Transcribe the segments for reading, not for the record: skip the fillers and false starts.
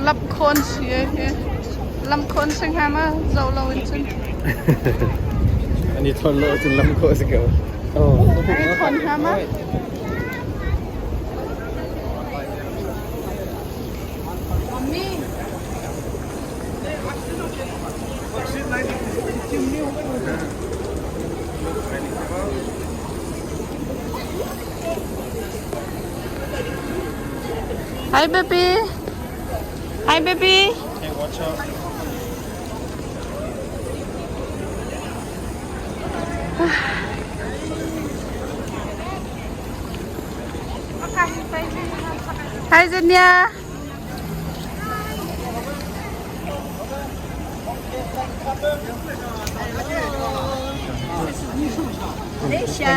Lamh khawn si hi. Lamh khawn si hnga ma zoh lo in cun. An i thawn lo cun lamh khawh si ko. An i thawn hnga ma? Hi baby. Hi baby. Hey, watch out. Hi Zenia. Malaysia.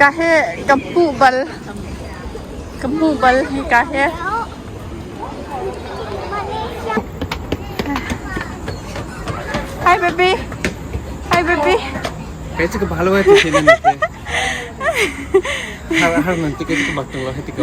Ka he ka hmuh bal. Ka hmuh bal hi ka he. Hi baby. Hi baby. Kai chu ka balo hai ti nan te. Har har nan ti kai chu ka bak tung lo hai ti ko.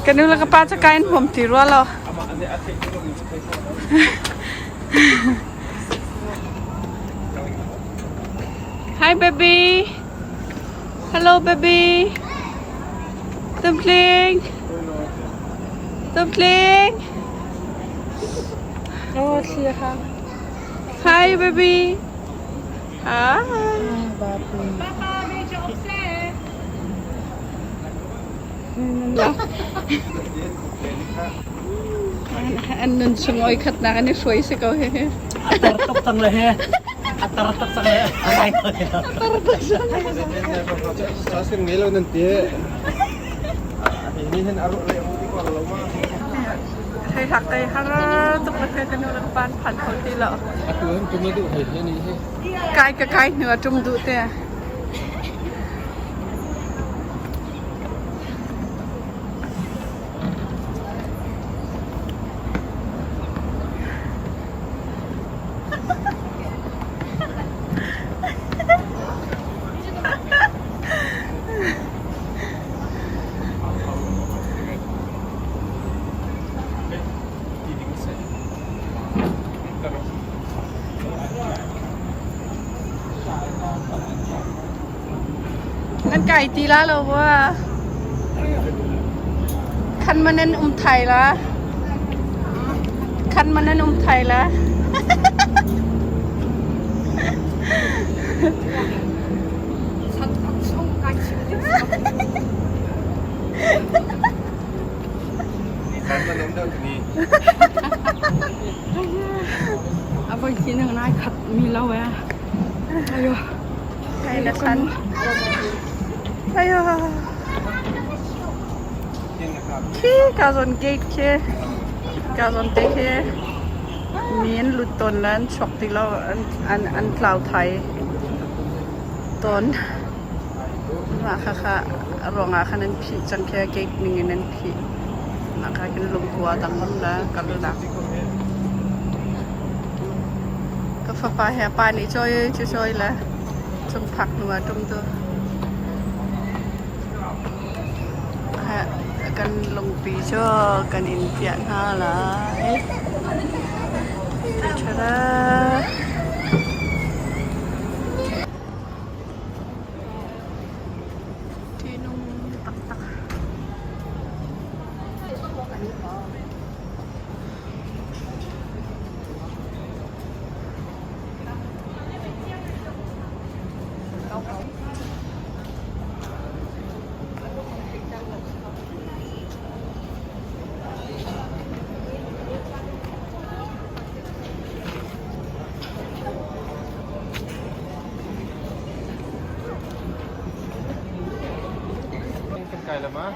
Ka nu le ka pa cu kai in huam ti rua lo. Hi baby. Hello baby. Dumpling. Dumpling. Oh, thli ha. Hi baby. Hi. An nun chung oi khatnak an i hruai si ko hi. A tar tuk cang le he. A tar tuk cang le. A tar tuk cang. Sasim ngei lo nan ti. Hi hin aru le mu ti ko lo ma. Hei hak kai har tuk le ka nu le ka pan phan kho ti lo. Atu hin tum du hei he ni he. Kai ka kai hnu a tum du te. Nan kai ti la lo wa. Khan ma nan um thai la. Khan ma nan um thai la. A voi khi nang nai khat mi lo e. Ayo. Ai na san. Ayo. Khi ka zon gate khi ka zon te khi mi an lut tawn le an chuak ti lo an an an tlau thai tawn. Mah khakha ruangah khan an phih cang khi gate ning in an phih. Mah kha khin lungkua dang la kalnak. Ka fapa he pa nih cawi cu cawi le cung phak hnu ah ṭum tu. Kan lungpi cu kan in piah hna lai. Ṭha Ṭihnung taktak. Kan kai la ma?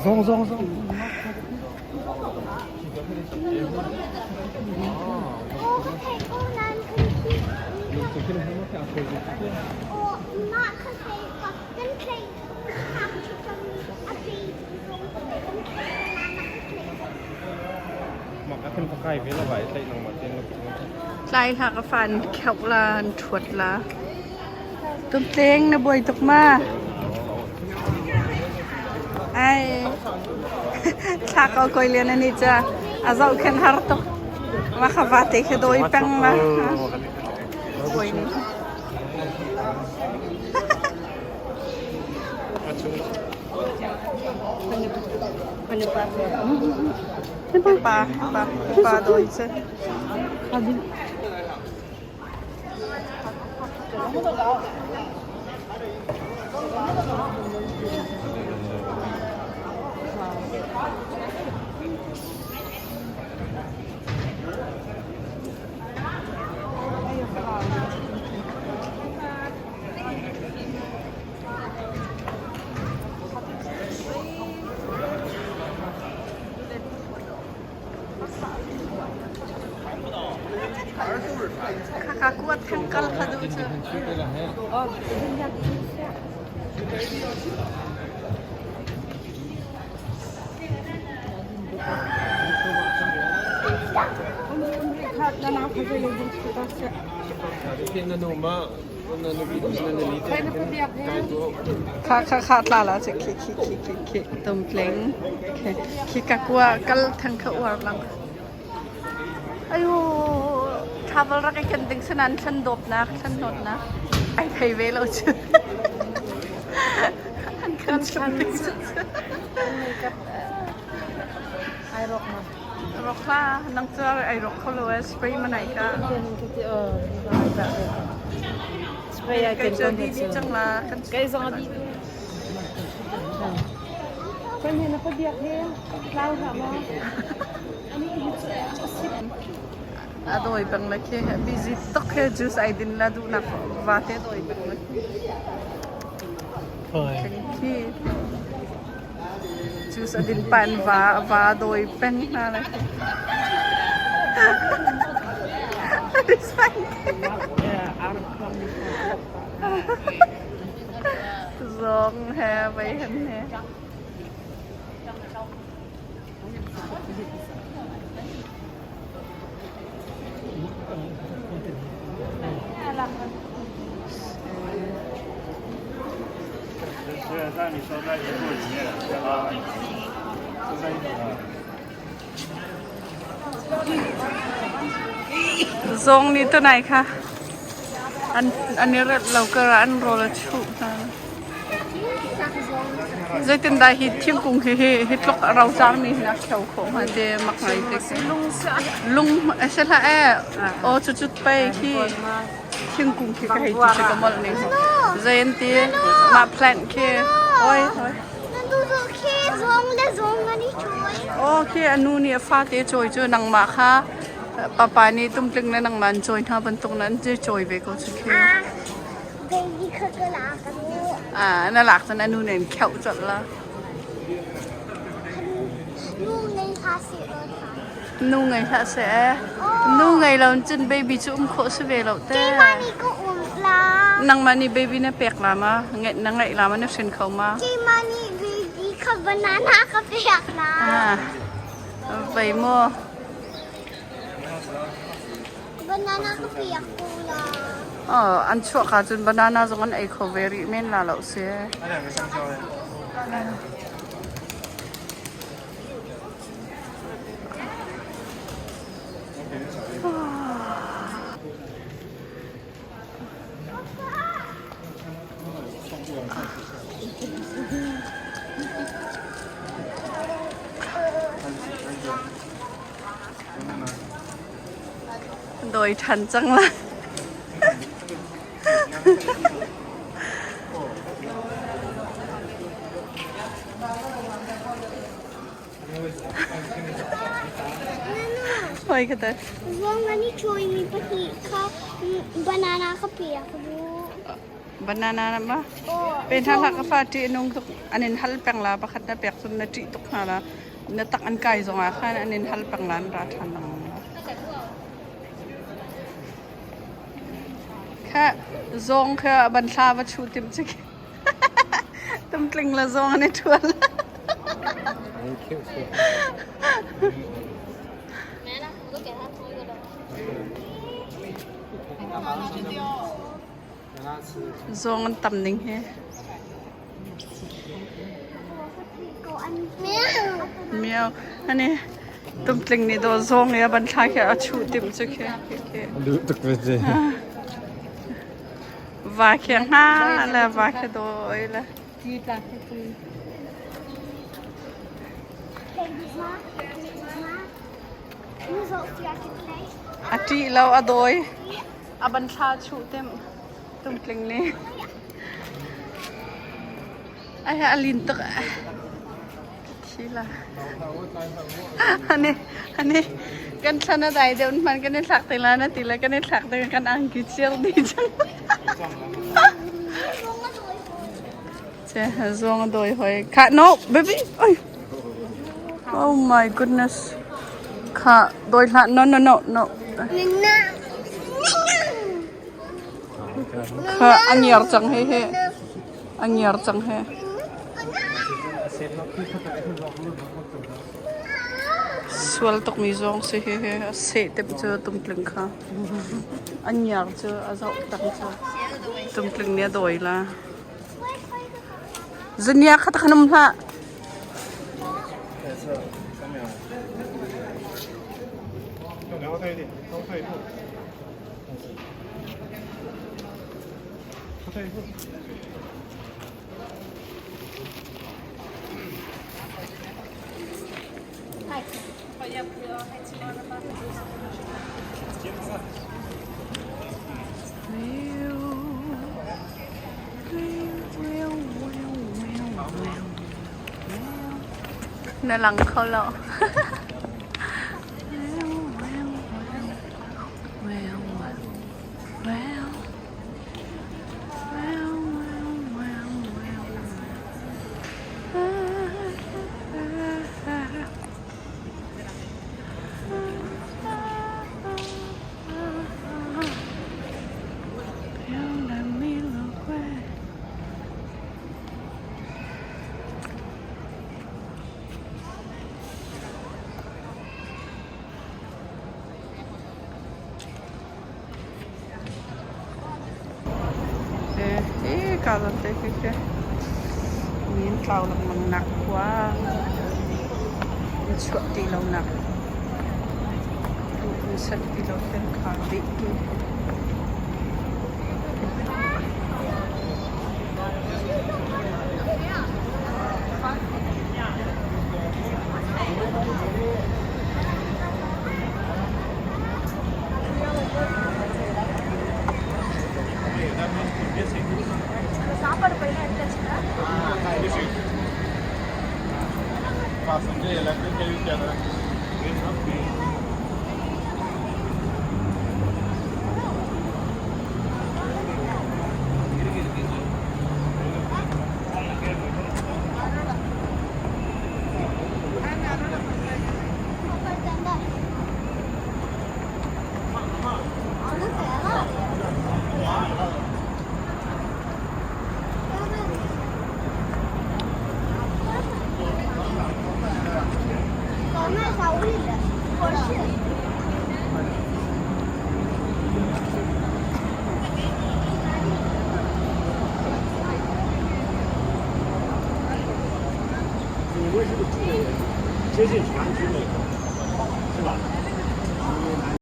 Zong zong zong. Tlai hlah ka fa an kheuh la an ṭhuat la. Tumtleng na buai tuk ma? Ai thla ko koi lian ani cha a zoh khen har tuk. Ma kha vate khi doi peng ma. Buai ni. Pa pa pa doi che. Khakha kuat theng kal kha duh cu. Kha kha kha tla la che khi khi khi khi khi tumtleng khi khi ka kua kal thang kha uar lang. Ayu travel rak i ken ding sanan thlan dawp nak thlan hnawt nak ai thei ve lo chu. An kan chim ding Ai rok ma. Rok la nang chu ai rok kho lo e spray ma nai ka. Spray ai Kai ken chu kon di he di chu. chang la kan Kai zong a di. Kan he na pa biak he tlau hlah ma. A dawi peng le khi busy tuk he juice ai din la duh nak va te dawi peng le. Khi juice a din pan va va dawi peng hna le. Zong he vei hen he. Zawng nih tunai kha an i relh lo kar ah an rawl a chuh hna. Zeitindah hi thingkung hi hi tluk a rocar mi hin a kheo khawh hnga ti mak ngai te khi. Lung a si hlah ee. Aw cucut pei khi thingkung khi ka hei ti si ka molh ning. Zei an ti mah plant khi. Oi oi. Aw khi a nu nih a fate cawi cu nangmah kha papa nih tumtling le nangmah an cawi hna bantuk na an cawi ve ko cu khi. Ah, na lak cun a nu nih an kheuh colh la. Nu ngei hlah seh. Nu ngei lo cun baby cu um khawh si ve lo te. Nangmah nih baby na pek la ma? Na ngeih la ma? Na hrin kho ma? Keimah nih baby kha banana ka pek la. Ah, vei maw? Banana ka pek ko la. Oh, an chuah ka cun banana zong an ei kho ve rih men la lo si. Dawi ṭhan cang lai. Hoi ka te. Ruang an i ṭhuimi pahnih kha banana ka pek bu. Banana na ma? Pe hna hlah ka fa ṭih nung tuk an in hal peng la pakhat na pek cun na ṭih tuk hna la na tak an kai zong ah khan an in hal peng la an ra ṭhan lengmang la. Kha zawng kha banhla va chuh tim chik. Tumtling le zawng an i ṭhual. Zawng an tam ning hi. Miau. Ani tumtling nih dawh zawng i a ban thla khi a chuh timh cu khi. Duh tuk ve ce. Va khi hnga le va khi dawi le. A ṭih lo a dawi. A ban thla chuh timh tumtling nih. Ai a lin tuk. Thi la. Ani ani kan thlan a dai deuh hman kan i thlak te la na ti le kan i thlak te kan angki chiar di cang. Che zuang a dawi hoi. Kha no baby. Oi. Oh my goodness. Kha dawi hlah no no no no. Kha a ngiar cang he he. A ngiar cang he. Sual tukmi zawng si hi hi a seh tep cu tumtling kha. A ngiar cu a zoh tak cu. Tumtling nih a dawi la. Zunia kha ta khan um hlah. Na lang kho lo. Hi ka zawn te khi khi min tlau lengmang nak khua chuah ti lo nak an set ti lo khin khar dih tu.